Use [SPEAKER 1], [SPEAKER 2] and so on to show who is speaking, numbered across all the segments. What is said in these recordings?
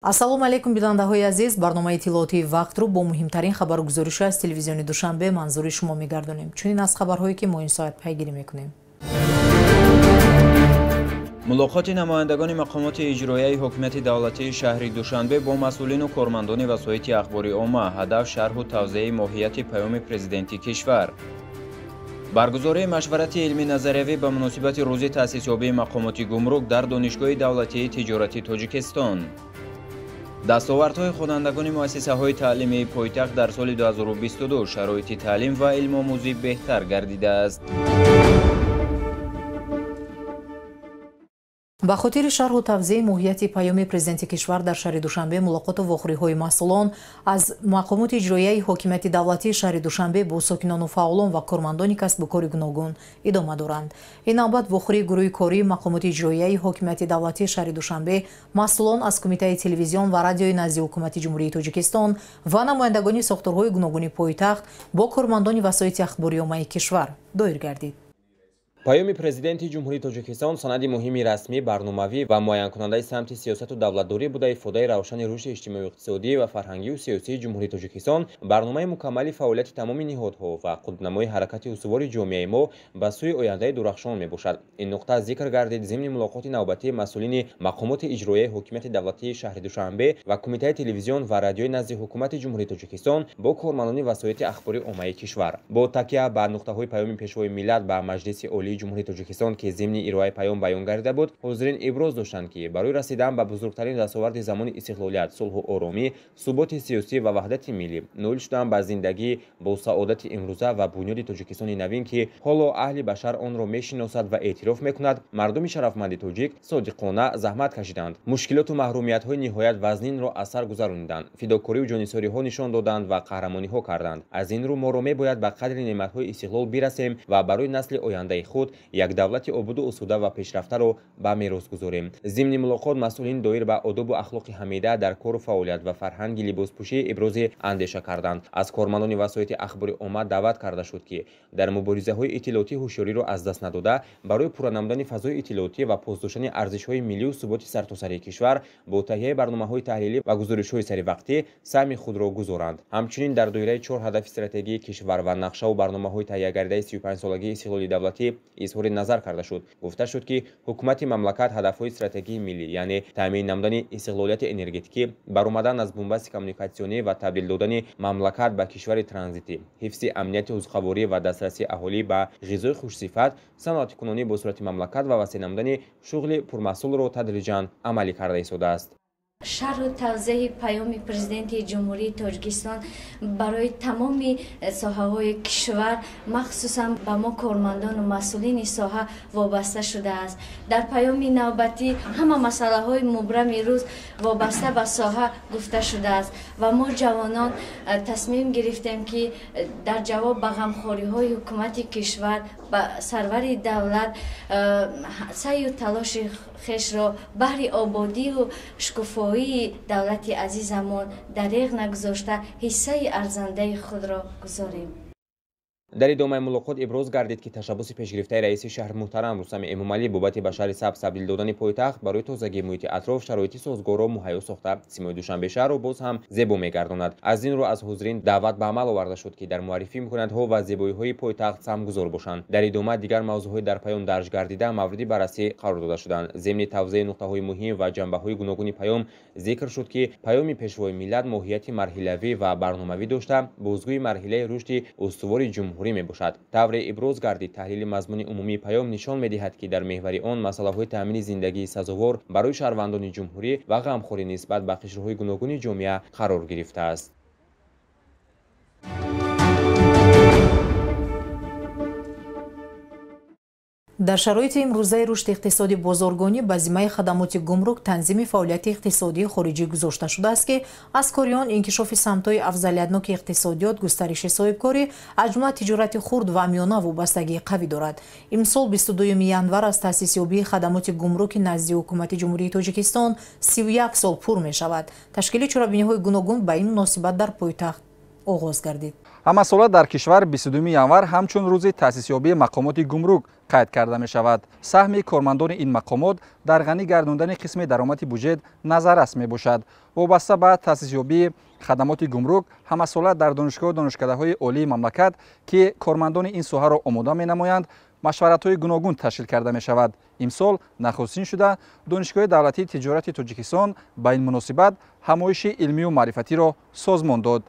[SPEAKER 1] Ассалому алайкум, бинандаҳои азиз. Барномаи иттилоотии вақтро бо муҳимтарин хабару гузоришҳо аз телевизиони Душанбе манзури шумо мегардонем. Чунин аз хабарҳое ки мо ин соат пайгирӣ мекунем.
[SPEAKER 2] Мулоқоти намояндагони мақомоти иҷроияи ҳокимияти давлатии шаҳри Душанбе бо масъулину кормандони васоити ахбори омма. Ҳадаф шарҳу тавзеҳи моҳияти паёми президенти кишвар. Баргузории машварати илмӣ назариявӣ ба муносибати рӯзи таъсисёбии мақомоти гумрук дар Донишгоҳи давлатии тиҷорати Тоҷикистон. Дастовардҳои хонандагони муассисаҳои таълимии пойтахт дар соли 2022. Шароити таълим ва илмомӯзӣ беҳтар гардидааст.
[SPEAKER 1] Ба хотири шарҳу тавзеҳи моҳияти паёми президенти кишвар дар шаҳри Душанбе мулоқоту вохӯриҳои масъулон аз мақомоти иҷроияи ҳокимияти давлатии шаҳри Душанбе бо сокинону фаъолон ва кормандони касбу кори гуногун идома доранд. Ин навбат вохӯрии гурӯҳи кории мақомоти иҷроияи ҳокимияти давлатии шаҳри Душанбе, масъулон аз Кумитаи телевизион ва радиои назди Ҳукумати Ҷумҳурии Тоҷикистон ва намояндагони сохторҳои гуногуни пойтахт бо кормандони васоити ахбори оммаи кишвар доир гардид.
[SPEAKER 3] Паёми президенти Ҷумҳурии Тоҷикистон санади муҳими расмӣ, барномавӣ ва муайянкунандаи самти сиёсату давлатдорӣ буда, ифодаи равшани рушди иҷтимоию иқтисодӣ ва фарҳангию сиёсии Ҷумҳурии Тоҷикистон, барномаи мукаммали фаъолияти тамоми ниҳодҳо ва қутбнамои ҳаракати устувори ҷомеаи мо ба сӯи ояндаи дурахшон мебошад. Ин нуқта зикр гардид зимни мулоқоти навбатии масъулини мақомоти иҷроияи ҳокимияти давлатии шаҳри Душанбе ва Кумитаи телевизион ва радиои назди Ҳукумати Ҷумҳурии Тоҷикистон бо кормандони васоити ахбори оммаи кишвар. Бо такя ба нуқтаҳои паёми Пешвои миллат ба Маҷлиси Олии Ҷумҳурии Тоҷикистон, ки зимни ироаи паём баён гардида буд, ҳозирин иброз доштанд, ки барои расидан ба бузургтарин дастоварди замони истиқлолият, сулҳу оромӣ, суботи сиёсӣ ва ваҳдати миллӣ, ноил шудан ба зиндагӣ бо саодати имрӯза ва бунёди Тоҷикистони навин, ки ҳоло аҳли башар онро мешиносад ва эътироф мекунад, мардуми шарафманди тоҷик содиқона заҳмат кашиданд, мушкилоту маҳрумиятҳои ниҳоят вазнинро аз сар гузарониданд, фидокорию ҷонисориҳо нишон доданд ва қаҳрамониҳо карданд. Аз ин рӯ моро мебояд ба қадри неъматҳои истиқлол бирасем ва барои насли ояндаи худ як давлати обуду усуда ва пешрафтаро ба мерос гузорем. Зимни мулоқот масъулин доир ба одобу ахлоқи ҳамида дар кору фаъолият ва фарҳанги либоспӯшӣ ибрози андеша карданд. Аз кормандони васоити ахбори омма даъват карда шуд, ки дар муборизаҳои иттилоотӣ ҳушёриро аз даст надода, барои пурра намудани фазои иттилоотӣ ва пос доштани арзишҳои миллию суботи сартосарии кишвар бо таҳияи барномаҳои таҳлилӣ ва гузоришҳои саривақтӣ саҳми худро гузоранд. Ҳамчунин дар доираи чор ҳадафи стратегии кишвар ва нақшаву барномаҳои таҳиягардидаи 35-солагии истиқлоли давлатӣ изҳори назар карда шуд. Гуфта шуд, ки ҳукумати мамлакат ҳадафҳои стратегии миллӣ, яъне таъмин намудани истиқлолияти энергетикӣ, баромадан аз бунбасти коммуникатсионӣ ва табдил додани мамлакат ба кишвари транзитӣ, ҳифзи амнияти озуқаворӣ ва дастрасии аҳолӣ ба ғизои хушсифат, саноатикунонӣ бо суръати мамлакат ва васеъ намудани шуғли пурмаҳсулро тадриҷан амалӣ карда истодааст.
[SPEAKER 4] Шарҳу тавзеҳи паёми президенти Ҷумҳурии Тоҷикистон барои тамоми соҳаҳои кишвар, махсусан ба мо кормандону масъулини соҳа вобаста шудааст. Дар паёми навбатӣ ҳама масъалаҳои мубрами рӯз вобаста ба соҳа гуфта шудааст ва мо ҷавонон тасмим гирифтем, ки дар ҷавоб ба ғамхориҳои ҳукумати кишвар, ба сарвари давлат саъю талоши хешро баҳри ободию шукуфоии давлати азизамон дареғ нагузошта, ҳиссаи арзандаи худро гузорем.
[SPEAKER 3] Дар идомаи мулоқот иброз гардид, ки ташаббуси пешгирифтаи раиси шаҳр муҳтарам Рустами Эмомалӣ бобати ба шаҳри сабз табдил додани пойтахт барои тозагии муҳити атроф шароити созгорро муҳайё сохта, симои Душанбе шаҳрро боз ҳам зебо мегардонад. Аз ин рӯ аз ҳозирин даъват ба амал оварда шуд, ки дар муаррифии имкониятҳо ва зебоиҳои пойтахт саҳмгузор бошанд. Дар идома дигар мавзӯъҳои дар паём дарҷ гардида мавриди баррасӣ қарор дода шуданд. Зимни тавзеҳи нуқтаҳои муҳим ва ҷанбаҳои гуногуни паём зикр шуд, ки паёми Пешвои миллат моҳияти марҳилавӣ ва барномавӣ дошта, бозгӯи марҳилаи рушди устувори ҷумҳурӣ мебошад. Тавре иброз гардид, таҳлили мазмуни умумии паём нишон медиҳад, ки дар меҳвари он масъалаҳои таъмини зиндагии сазовор барои шаҳрвандони ҷумҳурӣ ва ғамхорӣ нисбат ба қишрҳои гуногуни ҷомеа қарор гирифтааст.
[SPEAKER 1] Дар шароити имрӯзаи рушди иқтисоди бозоргонӣ ба зиммаи хадамоти гумрук танзими фаъолияти иқтисодии хориҷӣ гузошта шудааст, ки аз кори он инкишофи самтҳои афзалиятноки иқтисодиёт, густариши соҳибкорӣ, аз ҷумла тиҷорати хурд ва миёна вобастагии қавӣ дорад. Имсол 22 январ аз таъсисёбии хадамоти гумруки назди Ҳукумати Ҷумҳурии Тоҷикистон 31 сол пур мешавад. Ташкили чорабиниҳои гуногун ба ин муносибат дар пойтахт Оғоз гардид.
[SPEAKER 5] Ҳамасола дар кишвар 22 январ ҳамчун рӯзи таъсисёбии мақомоти гумрук қайд карда мешавад. Саҳми кормандони ин мақомот дар ғанӣ гардондани қисми даромади буҷет назаррас мебошад. Вобаста ба таъсисёбии хадамоти гумрук ҳамасола дар донишгоҳу донишкадаҳои олии мамлакат, ки кормандони ин соҳаро омода менамоянд, машваратҳои гуногун ташкил карда мешавад. Имсол нахустин шуда Донишгоҳи давлатии тиҷорати Тоҷикистон ба ин муносибат ҳамоиши илмию маърифатиро созмон дод.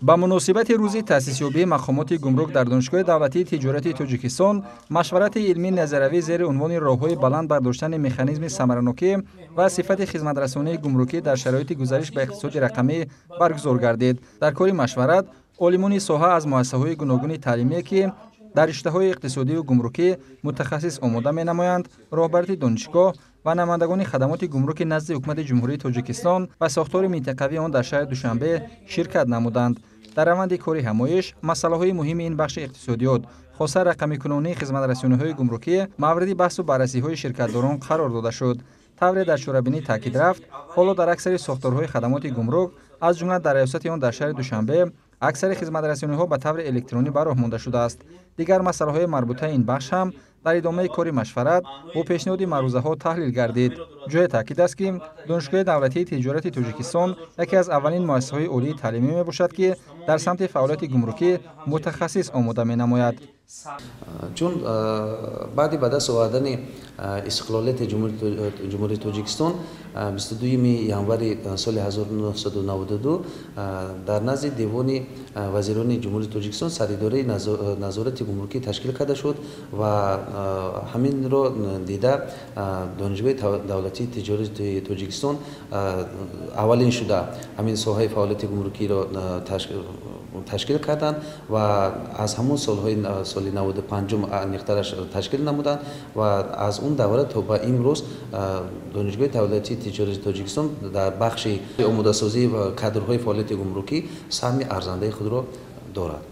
[SPEAKER 5] Ба муносибати рӯзи таъсисёбии мақомоти гумрук дар Донишгоҳи давлатии тиҷорати Тоҷикистон машварати илмии назариявӣ зери унвони роҳҳои баланд бардоштани механизми самаранокӣ ва сифати хизматрасонии гумрукӣ дар шароити гузариш ба иқтисоди рақамӣ баргузор гардид. Дар кори машварат олимони соҳа аз муассисаҳои гуногуни таълимие, ки дар риштаҳои иқтисодию гумрукӣ мутахассис омода менамоянд, роҳбарияти донишгоҳ ва намояндагони хадамоти гумруки назди Ҳукумати Ҷумҳурии Тоҷикистон ва сохтори минтақавии он дар шаҳри Душанбе ширкат намуданд. Дар раванди кори ҳамоиш масъалаҳои муҳими ин бахши иқтисодиёт, хоса рақамикунонии хизматрасониҳои гумрукӣ, мавриди баҳсу баррасиҳои ширкатдорон қарор дода шуд. Тавре дар чорабинӣ таъкид рафт, ҳоло дар аксари сохторҳои хадамоти гумрук, аз ҷумла дар раёсати он дар шаҳри Душанбе, аксари хизматрасониҳо ба таври электронӣ ба роҳ монда шудааст. Дигар масъалаҳои марбутаи ин бахш ҳам дар идомаи кори машварат бо пешниҳоди маърузаҳо таҳлил гардид. Ҷое таъкид аст, ки Донишгоҳи давлатии тиҷорати Тоҷикистон яке аз аввалин муассисаҳои олии таълимӣ мебошад, ки дар самти фаъолияти гумрукӣ мутахассис омода менамояд.
[SPEAKER 6] Чун баъди ба даст овардани истиқлолияти Ҷумҳурии Тоҷикистон 22 январи соли 1992 дар назди Девони вазирони Ҷумҳурии Тоҷикистон саридораи назорати гумрукӣ ташкил карда шуд ва ҳаминро дида Донишгоҳи давлатии тиҷорати Тоҷикистон аввалин шуда ҳамин соҳаи фаъолияти гумрукиро ташкил карданд ва аз ҳамон солҳои соли 95 аниқтараш ташкил намуданд ва аз он давра то ба имрӯз Донишгоҳи давлатии тиҷорати Тоҷикистон дар бахши омодасозии кадрҳои фаъолияти гумрукӣ саҳми арзандаи худро дорад.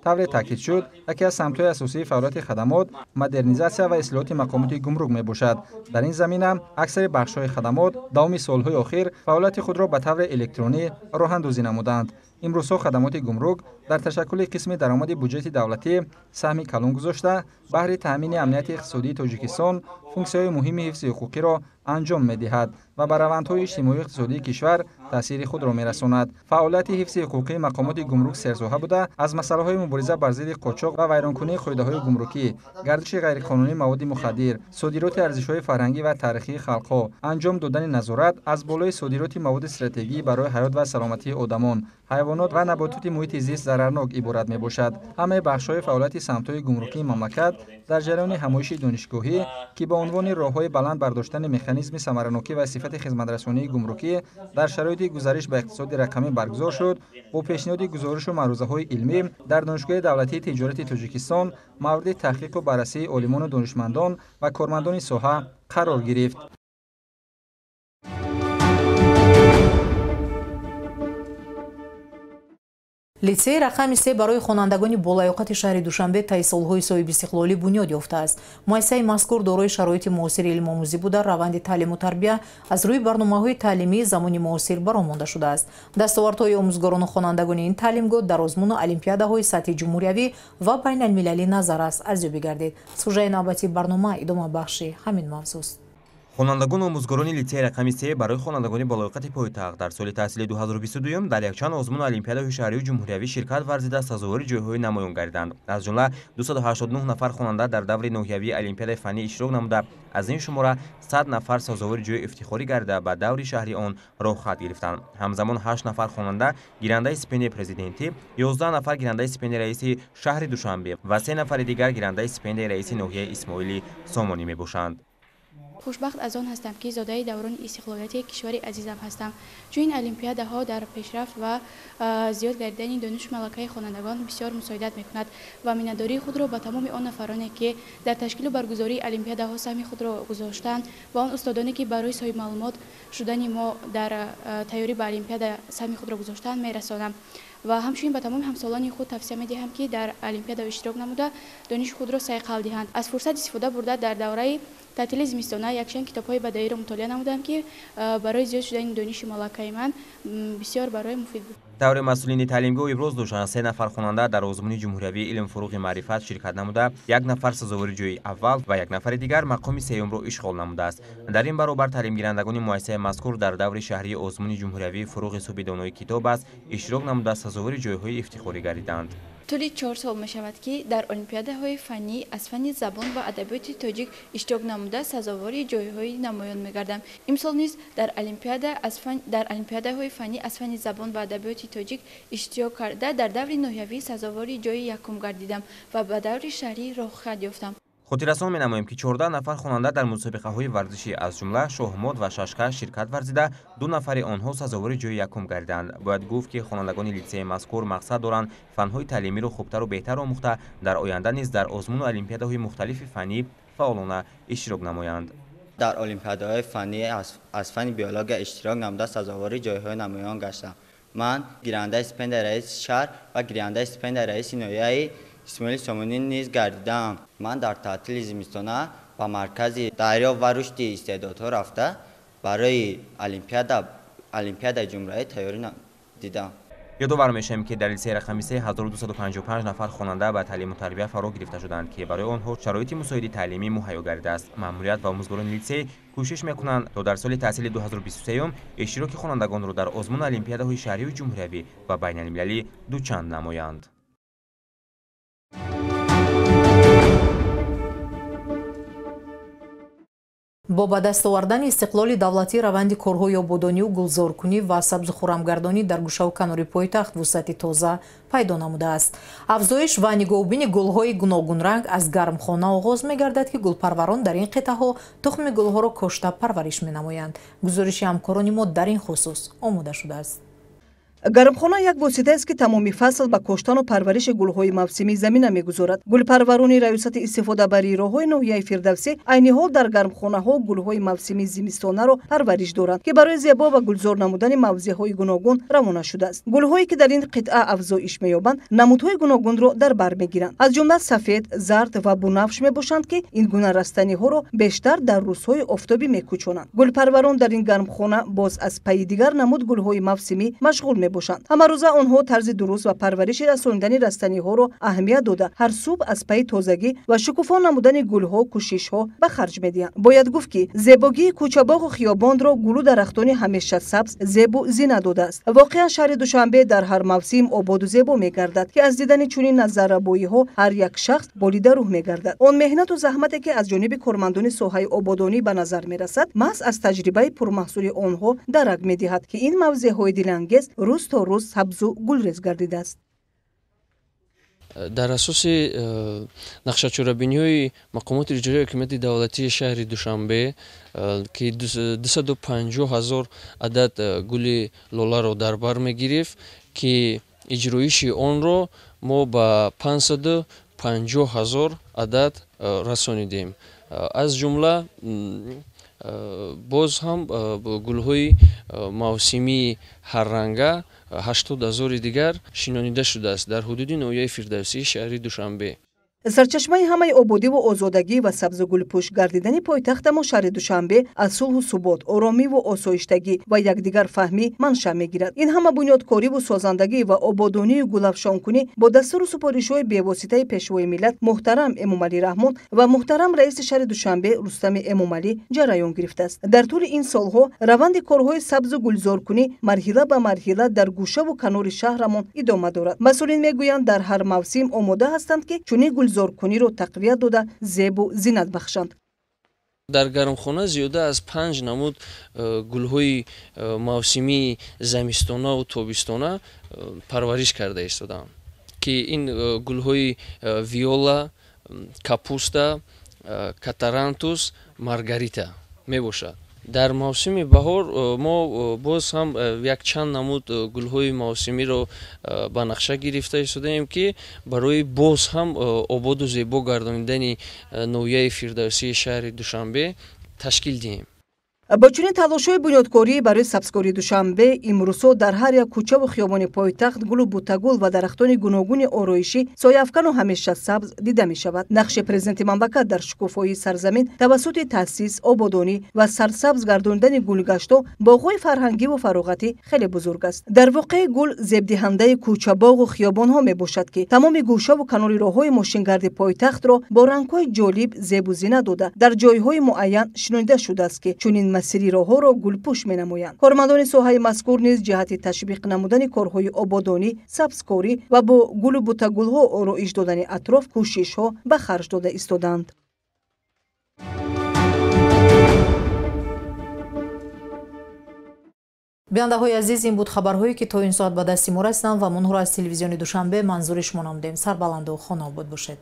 [SPEAKER 5] Тавре таъкид шуд, яке аз самтҳои асосии фаъолияти хадамот модернизатсия ва ислоҳоти мақомоти гумрук мебошад. Дар ин замина аксари бахшҳои хадамот давоми солҳои охир фаъолияти худро ба таври электронӣ роҳандозӣ намуданд. Имрӯзҳо хадамоти гумрук дар ташаккули қисми даромади буҷети давлатӣ саҳми калон гузошта, баҳри таъмини амнияти иқтисодии Тоҷикистон функсияҳои муҳими ҳифзи ҳуқуқиро анҷом медиҳад ва ба равандҳои иҷтимоию иқтисодии кишвар таъсири худро мерасонад. Фаъолияти ҳифзи ҳуқуқии мақомоти гумрук серсоҳа буда, аз масъалаҳои мубориза бар зидди қочоқ ва вайронкунии қоидаҳои гумрукӣ, гардиши ғайриқонунии маводи мухаддир, содироти арзишҳои фарҳангӣ ва таърихии халқҳо, анҷом додани назорат аз болои содироти маводи стратегӣ барои ҳаёт ва саломатии одамон, ҳайвонот ва набототи муҳити зист зарарнок иборат мебошад. Ҳамаи бахшҳои фаъолияти самтҳои гумрукии мамлакат дар ҷараёни ҳамоиши донишгоҳӣ, ки ба унвони роҳҳои баланд бардоштани механизми самаранокӣ ва сифати хизматрасонии гумрукӣ дар шароити гузариш ба иқтисоди рақамӣ баргузор шуд, бо пешниҳоди гузоришу маърузаҳои илмӣ дар Донишгоҳи давлатии тиҷорати Тоҷикистон мавриди таҳқиқу баррасии олимону донишмандон ва кормандони соҳа қарор гирифт.
[SPEAKER 1] Литсеи рақами 3 барои хонандагони болаёқати шаҳри Душанбе таи солҳои соҳибистиқлолӣ бунёд ёфтааст. Муассисаи мазкур дорои шароити муосири илмомӯзӣ буда, раванди таълиму тарбия аз рӯи барномаҳои таълимии замони муосир бароҳ монда шудааст. Дастовардҳои омӯзгорону хонандагони ин таълимгоҳ дар озмуну олимпиадаҳои сатҳи ҷумҳуриявӣ ва байналмилалӣ назар аст. Арзёбӣ гардид. Сужаи навбатии барнома идомабахши ҳамин мавзӯст.
[SPEAKER 3] Хонандагону омӯзгорони литсеи рақами 3 барои хонандагони болаёқати пойтахт дар соли таҳсили 2022 дар якчанд озмуну олимпиадаҳои шаҳрию ҷумҳуриявӣ ширкат варзида сазовори ҷойҳои намоён гардиданд. Аз ҷумла 289 нафар хонанда дар даври ноҳиявии олимпиадаи фаннӣ иштирок намуда, аз ин шумора 100 нафар сазовори ҷойи ифтихорӣ гардида ба даври шаҳри он роҳхат гирифтанд. Ҳамзамон 8 нафар хонанда гирандаи стипендияи президентӣ, 11 нафар гирандаи стипендияи раиси шаҳри Душанбе ва 3 нафари дигар гирандаи стипендияи раиси ноҳияи Исмоили Сомонӣ мебошанд.
[SPEAKER 7] Хушбахт аз он ҳастам, ки зодаи даврони истиқлолияти кишвари азизам ҳастам. Чунин олимпиадаҳо дар пешрафт ва зиёд гардидани донишу малакаи хонандагон бисёр мусоидат мекунад ва миннатдории худро ба тамоми он нафароне, ки дар ташкилу баргузории олимпиадаҳо саҳми худро гузоштанд ва он устодоне, ки барои соҳибмаълумот шудани мо дар тайёрӣ ба олимпиада саҳми худро гузоштанд, мерасонам. Ва ҳамчунин ба тамоми ҳамсолони худ тавсия медиҳам, ки дар олимпиада иштирок намуда дониши худро сайқал диҳанд. Аз фурсат истифода бурда дар давраи Таътили зимистона якчанд китобҳои бадаиро мутолиа намудам, ки барои зиёд шудани дониши малакаи ман бисёр барои муфид буд.
[SPEAKER 3] Тавре масъулини таълимгоҳ иброз доштанд, 3 нафар хонанда дар озмуни ҷумҳуриявии илм фуруғи маърифат ширкат намуда, 1 нафар сазовори ҷои аввал ва 1 нафари дигар мақоми сеюмро ишғол намудааст. Дар ин баробар таълимгирандагони муассисаи мазкур дар даври шаҳрии озмуни ҷумҳуриявии фуруғи субҳи донои китоб аст иштирок намуда, сазовори ҷойҳои ифтихорӣ гардиданд.
[SPEAKER 8] Тӯли 4 сол мешавад, ки дар олимпиадаҳои фаннӣ аз фанни забон ва адабиёти тоҷик иштирок намуда, сазовори ҷойҳои намоён мегардам. Имсол низ дар олимпиадаҳои фаннӣ аз фанни забон ва адабиёти тоҷик иштирок карда, дар даври ноҳиявӣ сазовори ҷои якум гардидам ва ба даври шаҳрӣ роҳхат ёфтам.
[SPEAKER 3] Хотиррасон менамоем, ки 14 нафар хонанда дар мусобиқаҳои варзишӣ аз ҷумла шоҳмот ва шашка ширкат варзида, 2 нафари онҳо сазовори ҷои якум гардиданд. Бояд гуфт, ки хонандагони литсеи мазкур мақсад доранд фанҳои таълимиро хубтару беҳтар омӯхта, дар оянда низ дар озмуну олимпиадаҳои мухталифи фаннӣ фаъолона иштирок намоянд.
[SPEAKER 9] Дар олимпиадаҳои фаннӣ аз фанни биология иштирок намуда, сазовори ҷойҳои намоён гаштам. Ман гирандаи стипендияи раиси шаҳр ва гирандаи стипендияи раиси ноҳияи Исмоили Сомонӣ низ гардидаам. Ман дар таътили зимистона ба маркази дарёфт ва рушди истеъдодҳо рафта, барои олимпиадаи ҷумҳуриявӣ тайёрӣ дидам.
[SPEAKER 3] Ёдовар мешавем, ки дар литсеи рақами 3 1255 нафар хонанда ба таълиму тарбия фаро гирифта шуданд, ки барои онҳо шароити мусоиди таълимӣ муҳайё гардидааст. Маъмурият ва омӯзгорони литсей кӯшиш мекунанд, то дар соли таҳсили 2023 иштироки хонандагонро дар озмуну олимпиадаҳои шаҳрию ҷумҳуриявӣ ва байналмилалӣ дучанд намоянд.
[SPEAKER 1] Бо ба даст овардани истиқлоли давлатӣ раванди корҳои ободонию гулзоркунӣ ва сабзу хурамгардонӣ дар гӯшаву канори пойтахт вусъати тоза пайдо намудааст. Афзоиш ва нигоҳубини гулҳои гуногунранг аз гармхона оғоз мегардад, ки гулпарварон дар ин қитъаҳо тухми гулҳоро кошта парвариш менамоянд. Гузориши ҳамкорони мо дар ин хусус омода шудааст.
[SPEAKER 10] Гармхона як воситаест, ки тамоми фасл ба коштану парвариши гулҳои мавсимӣ замина мегузорад. Гулпарварони раёсати истифодабарии роҳҳои ноҳияи Фирдавсӣ айни ҳол дар гармхонаҳо гулҳои мавсимии зимистонаро парвариш доранд, ки барои зебо ва гулзор намудани мавзеъҳои гуногун равона шудааст. Гулҳое, ки дар ин қитъа афзоиш меёбанд, намудҳои гуногунро дар бар мегиранд. Аз ҷумла сафед, зард ва бунафш мебошанд, ки ин гуна растаниҳоро бештар дар рӯзҳои офтобӣ мекӯчонанд. Гулпарварон дар ин гармхона боз аз пайи дигар намуд гулҳои мавсимӣ машғул мебошанд. Ҳамарӯза онҳо тарзи дуруст ва парвариши расонидани растаниҳоро аҳамият дода, ҳар субҳ аз пайи тозагӣ ва шукуфо намудани гулҳо кӯшишҳо ба харҷ медиҳанд. Бояд гуфт, ки зебогии кӯчабоғу хиёбонро гулу дарахтони ҳамеша сабз зебу зина додааст. Воқеан шаҳри Душанбе дар ҳар мавсим ободу зебо мегардад, ки аз дидани чунин назаррабоиҳо ҳар як шахс болида рӯҳ мегардад. Он меҳнату заҳмате, ки аз ҷониби кормандони соҳаи ободонӣ ба назар мерасад, маҳз аз таҷрибаи пурмаҳсули онҳо дарак медиҳад, ки ин мавзеъҳои дилангез рӯз то рӯз сабзу гулрез гардидааст.
[SPEAKER 11] Дар асоси нақшачорабиниҳои мақомоти иҷроияи ҳокимияти давлатии шаҳри Душанбе, ки 250 ҳазор адад гули лоларо дар бар мегирифт, ки иҷроиши онро мо ба 550 ҳазор адад расонидем. Аз ҷумла боз ҳам гулҳои мавсимии ҳарранга 80 ҳазори дигар шинонида шудааст дар ҳудуди ноҳияи Фирдавсии шаҳри Душанбе.
[SPEAKER 10] Сарчашмаи ҳамаи ободиву озодагӣ ва сабзу гулпӯш гардидани пойтахтамо шаҳри Душанбе аз сулҳу субот, оромиву осоиштагӣ ва якдигарфаҳмӣ маншаъ мегирад. Ин ҳама бунёдкориву созандагӣ ва ободонию гулафшонкунӣ бо дастуру супоришҳои бевоситаи пешвои миллат муҳтарам Эмомалӣ Раҳмон ва муҳтарам раиси шаҳри Душанбе Рустами Эмомалӣ ҷараён гирифтааст. Дар тӯли ин солҳо раванди корҳои сабзу гулзоркунӣ марҳила ба марҳила дар гӯшаву канори шаҳрамон идома дорад. Масъулин мегӯянд, дар ҳар мавсим омода ҳастанд, ки чунин гулзоркуниро тақвият дода, зебу зинат бахшанд.
[SPEAKER 11] Дар гармхона зиёда аз 5 намуд гулҳои мавсимии замистонаву тобистона парвариш карда истодаам, ки ин гулҳои виола, капуста, катарантус, маргарита мебошад. Дар мавсими баҳор мо боз ҳам якчанд намуд гулҳои мавсимиро ба нақша гирифта истодаем, ки барои боз ҳам ободу зебо гардонидани ноҳияи Фирдавсии шаҳри Душанбе ташкил диҳем.
[SPEAKER 10] Бо чунин талошҳои бунёдкорӣ барои сабзкории Душанбе имрӯзҳо дар ҳар як кӯчаву хиёбони пойтахт гулу бутагул ва дарахтони гуногуни ороишӣ, сояафкану ҳамеша сабз дида мешавад. Нақши президенти мамлакат дар шукуфоии сарзамин тавассути таъсис, ободонӣ ва сарсабз гардонидани гулгаштҳо, боғҳои фарҳангиву фароғатӣ хеле бузург аст. Дар воқеъ гул зебдиҳандаи кӯчабоғу хиёбонҳо мебошад, ки тамоми гӯшаву канори роҳҳои мошингарди пойтахтро бо рангҳои ҷолиб зебу зина дода, дар ҷойҳои муайян шинонида шудааст, ки чунин масири роҳҳоро гулпӯш менамоянд. Кормандони соҳаи мазкур низ ҷиҳати ташвиқ намудани корҳои ободонӣ, сабзкорӣ ва бо гулу бутагулҳо ороиш додани атроф кӯшишҳо ба харҷ дода истодаанд.
[SPEAKER 1] Бинандаҳои азиз, ин буд хабарҳое, ки то ин соат ба дасти мо расиданд ва мо онҳоро аз телевизиони Душанбе манзури шумо намудем. Сарбаланду хонаобод бошед.